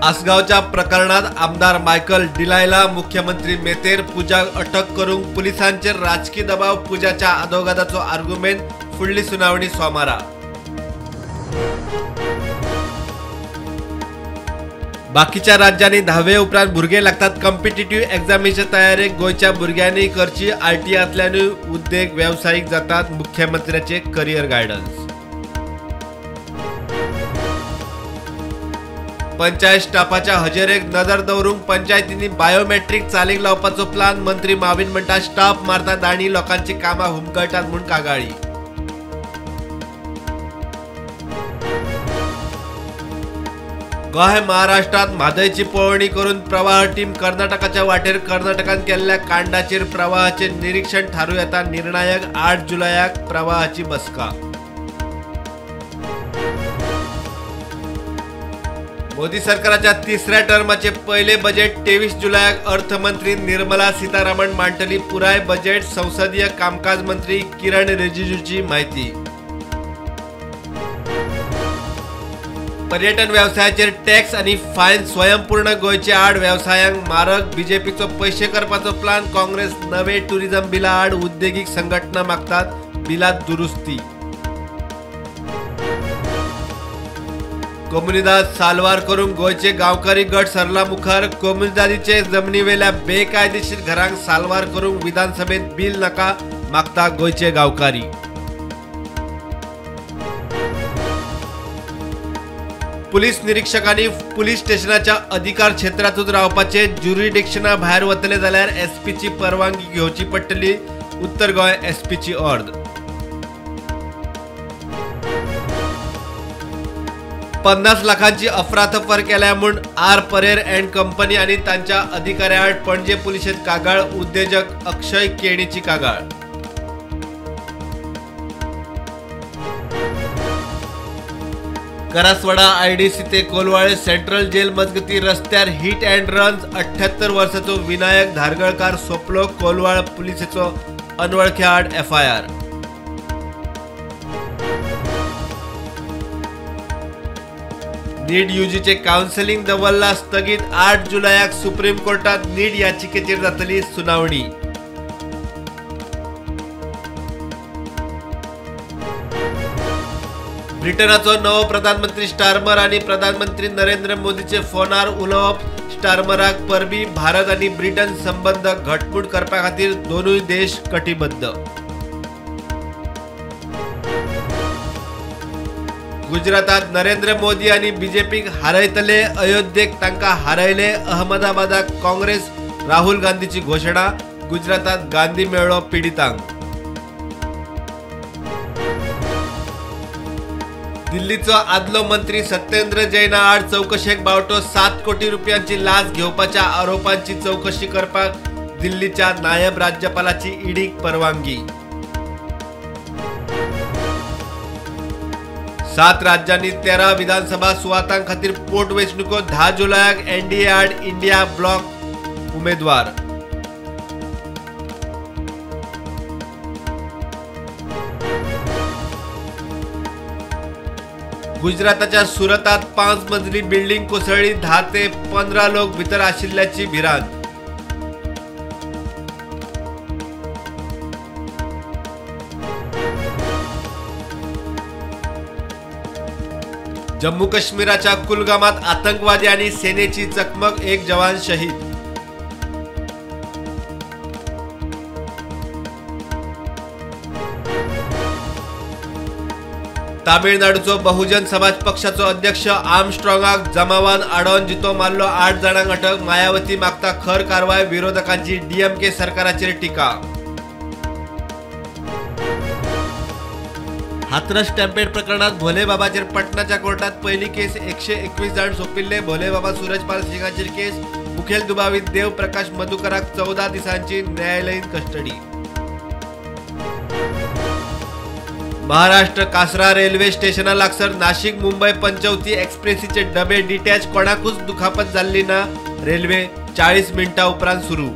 आसगांवच्या प्रकरणात आमदार Michael Delilah मुख्यमंत्री मेतेर पूजाक अटक करूंक पुलिसांचेर राजकी दबाव. पूजाच्या आदोगादाचो आर्गुमेंट. फुडली सुनावणी सोमारा. बाकीच्या राज्यांनी धावे उपरांत भुरगे लागतात कॉम्पिटिटिव्ह एग्जामीच्या तयारेक. गोंयच्या भुरग्यांनी करची आयटीआंतल्यानूय उद्देग वेवसायीक जातात. मुख्यमंत्र्याचे करियर गायडन्स. पंचायत स्टाफाच्या हजेरेक नदर दवरूंक पंचायतींनी बायोमेट्रीक चालीक लावपाचो प्लान. मंत्री माविन म्हणटा स्टाफ मारता दाणी, लोकांची कामां हुमकळटात म्हूण कागाळी. गोंय महाराष्ट्रात म्हादयची पळोवणी करून प्रवाह टीम कर्नाटकाच्या वाटेर. कर्नाटकान केल्ल्या कांडाचेर प्रवाहाचे निरीक्षण थारूं येता निर्णायक. 8 जुलयाक प्रवाहाची बसका. मोदी सरकाराच्या तिसऱ्या टर्माचे पहिले बजेट 23 जुलयाक अर्थमंत्री निर्मला सीतारामन मांडटली. पुराय बजेट संसदीय कामकाज मंत्री किरण रिजिजूची माहिती. पर्यटन व्यवसायाचेर टॅक्स आनी फायन स्वयंपूर्ण गोंयचे आड वेवसायांक मारक. बीजेपीचो पयशे करपाचो प्लान. काँग्रेस नवे टुरिझम बिला आड उद्देगीक संघटना मागतात बिलात दुरुस्ती. कोमुनिदाद साल्वार करूंक गोंयचे गांवकारी गट सरला मुखार. कोमुनिदादीचे जमनीवेल्या बेकायदेशीर घरांक साल्वार करूंक विधानसभेत बिल नाका मागता गोंयचे गांवकारी. पुलीस निरीक्षकांनी पुलीस स्टेशनाच्या अधिकार क्षेत्रांतूच रावपाचे. ज्युरिडिक्शना भायर वतले जाल्यार एसपीची परवानगी घेवची पडटली. उत्तर गोंय एसपीची ऑर्द. 50 लाखांची अफरातफर केल्या म्हूण are Pereira and company आनी तांच्या अधिकाऱ्याआड पणजे पुलिशेंत कागाळ. उद्देजक अक्षय केणीची कागाळ. करासवाडा आयडीसी ते कोलवाळे सेंट्रल जेल मजगती रस्त्यार हिट अँड रन. 78 वर्साचो विनायक धारगळकार सोंपलो. कोलवाळ पुलिसेचो अनवळख्या आड एफआयआर. नीट यूजीचे काउन्सिलिंग दवरला स्थगीत. 8 जुलयाक सुप्रीम कोर्टात नीट याचिकेचेर जातली सुनावणी. ब्रिटनाचो नवो प्रधानमंत्री स्टारमर आनी प्रधानमंत्री नरेंद्र मोदीचे फोनार उलोवप. स्टारमराक परबी. भारत आनी ब्रिटन संबंद घटमूट करपा खातीर दोनूय देश कटिबद्ध. गुजरातात नरेंद्र मोदी आनी बीजेपीक हारयतले. अयोध्येक तांकां हारयले. अहमदाबादाक काँग्रेस राहुल गांधीची घोशणा. गुजरातात गांधी मेळ्ळो पिडितांक. दिल्लीचो आदलो मंत्री सत्येंद्र जैना आड चवकशेक बावटो. 7 कोटी रुपयांची लाच घेवपाच्या आरोपांची चवकशी करपाक दिल्लीच्या नायब राज्यपालाची ईडीक परवानगी. 7 राज्यांनी 13 विधानसभा सुवातां खातीर पोटवेंचणुको. 10 जुलयाक एनडीए आड इंडिया ब्लॉक उमेदवार. गुजराताच्या सुरतात 5 मजली बिल्डिंग कोसळ्ळी. 10 ते 15 लोक भितर आशिल्ल्याची भिरांत. जम्मू काश्मीराच्या कुलगामात आतंकवादी आणि सेनेची चकमक. 1 जवान शहीद. तामिळनाडूचो बहुजन समाज पक्षाचो अध्यक्ष आर्मस्ट्रॉंगाक जमावान आडोवन जितो मारलो. 8 जाणांक अटक. मायावती मागता खर कारवाय. विरोधकांची डीएमके सरकाराचेर टीका. हाथरस स्टॅम्पेड प्रकरणात भोले बाबाचेर पटनाच्या कोर्टात पहिली केस. 121 जाण सोंपिल्ले. भोले बाबा सूरजपाल सिंगाचेर केस. मुखेल दुबावीत देव प्रकाश मधुकराक 14 दिसांची न्यायालयीन कस्टडी. महाराष्ट्र कासरा रेल्वे स्टेशना लागसर नाशिक मुंबई पंचवटी एक्सप्रेसीचे डबे डिटॅच. कोणाकूच दुखापत जाल्ली ना. रेल्वे 40 मिनटां उपरांत सुरू.